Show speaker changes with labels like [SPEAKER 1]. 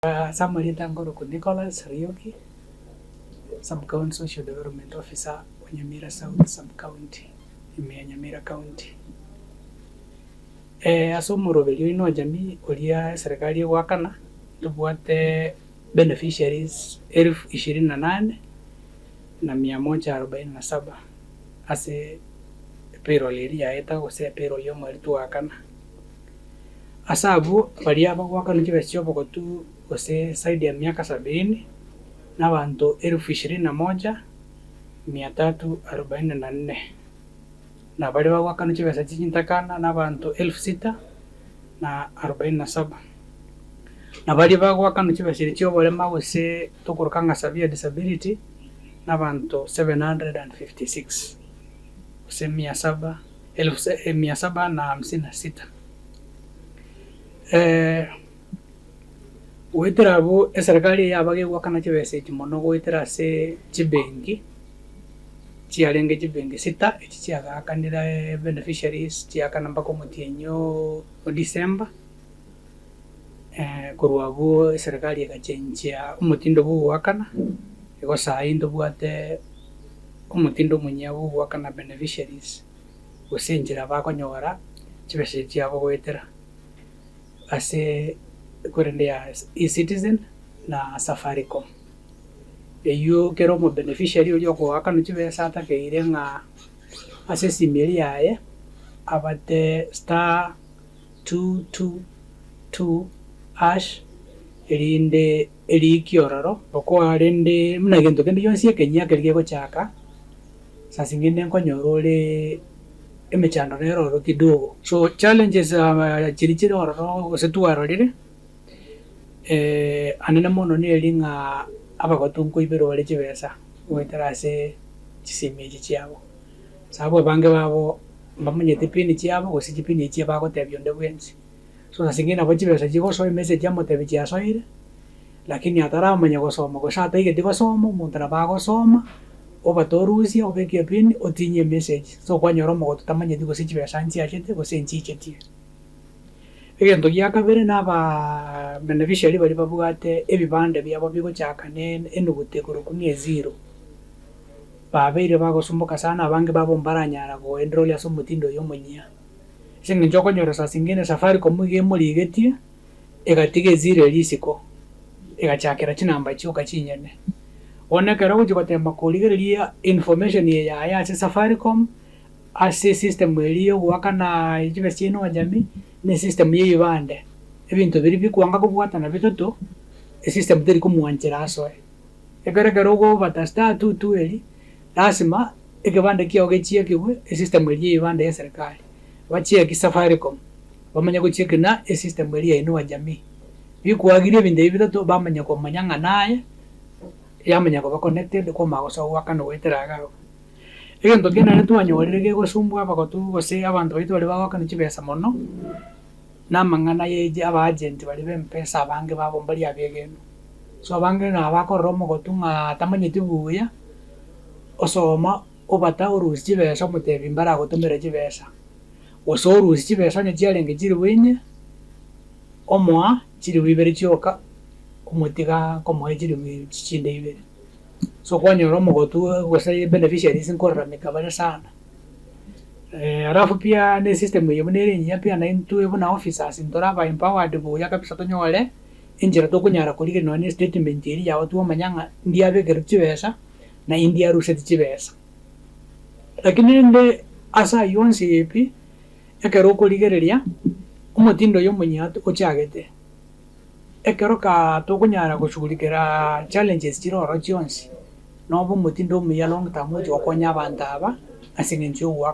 [SPEAKER 1] Ase amarieta nkorokwa Nicholas Rioki, Sub County Social Development Officer o Nyamira South Sub County, ime ya Nyamira County. Ase omoroberio oino o jamii oria eserekari egoakana, ntobwate beneficiaries elfu ishirini na nane na mia moja arobaini na saba ase epayroll eria yaeta gose epayroll ya omweri twaakana. Ase abwo baria bagoakanwa chibesa chi'obogotu gose zaidi ya miaka sabini, na abanto elfu ishirini na moja, mia tatu arobaini na nne. Na baria bagoakanwa chibesa chie chintakana na abanto elfu sita na arobaini na saba. Na baria bagoakanwa chibesa chiria chi'oborema gose tokoroka ng'a severe disability, na abanto 756, gose mia saba elfu mia saba na hamsini na sita. Goetera abwo eserekari eye yaba gegoakana chibesa echi mono goetera ase chibenki, chiarenge chibenki sita echi chiagakanire beneficiaries chiakana mpaka omotienyi o December, korwa abwo eserekari egachenchia omotindo bwa ogoakana, igo saii ntobwate omotindo omuya bwa ogoakana beneficiaries. Gose enchera bakonyora chibesa echi chiabo goetera ase korende ya eCitizen na Safaricom. Eywo kera omobeneficiary oria okoakanwa chibesa atakeire ng'a ase esimi eria yaye abate star two two two hash erinde eriiki ororo. Okoa rende buna egento kende gionsi ekenyia keria kegochaka. Saa zingine nkonyora ore emechando nere ororo kidogo. So challenges chiria chire ororo gose twarorire, anene mono neri ng'a abagotu nkoiberwa bare chibesa goetera ase chisimi echi chiabo. Sababu abange babo mbamanyeti pin chiabo gose chipin echi bagotebia onde bwensi. So saa zingine nabo chibesa chigosoa emessage yamotebia chiasoire. Lakini ataramanya gosoma gose ataigeti gosoma, omonto nabo agosoma, obatorusie obeke epin otinyie emessage, so kwanyora omogotu tamanyeti gose chibesa nchiachete gose nchichetie. Egento gia kabere na abaa beneficiary baria babwate ebibande biabo bigochaka na enuguta ekorokwa ng'a ezero, babeire bagosumboka sana abange babo mbaranyara go enroll ase omotindo oyo omonyia. Ase eng'encho okonyora saa zingine safaricom iga emorigetie. Egatiga ezira eria isiko, egachakera chinamba chioka chinyene. Bono ekero ogochia gotema korigereria information eye yaye ase Safaricom, ase esystem eria ya ogoakana chibesa chia Inua Jamii, na esystem ya ebibande, ebinto biria bikwanga kobwatana bitato, esystem teri komwanchera asoe. Ekero ekero okobata star two two eria, lasima ekebande kiago gechiekigwe esystem eria ya ebibande ya eserekari, bachieki Safaricom. Bamanye gochiekina esystem eria ya Inua Jamii. Bikwagirie ebinto ebi bitato bamanya komanya ng'a naye, yamanya koba connected kwamanya gosoa goakana goetera iga abwo. Egento kende naende twanyorire gegosumbua abagotu gose abanto baito baria bagoakana chibesa mono, na amang'ana ya eji aba agent baria ba mpesa abange babo mbari abegenwa. So abange nabo bakorora omogotu ng'a tamanyeti buya, osoma obata orusia chibesa omotebia mbaragotomera chibesa. Gose orusie chibesa onye chiarenge chilifu inye, omoa chilifu ibere chioka, omotiga komoa chilifu chinde ibere. So kwanyora omogotu gose beneficiaries nkorarameka bare sana. Alafu pia na esystem eye buna ere engiya pia naintwe buna officers ntore aba empowered buya kabisa tonyore enchera tokonyara korigereria nonye na estatement eria yabo twamanya ng'a ndiabekerwe chibesa na indiaruseti chibesa. Lakini rende ase ayio onsi pi, ekero okorigereria, omotindo oyo omonyiato ochagete, ekero kaa tokonyara goshughulikera challenges chire ororo chionsi, nobe omotindo omuya long term ogochi gokonya abanto aba ase eng'encho ya ogoaka.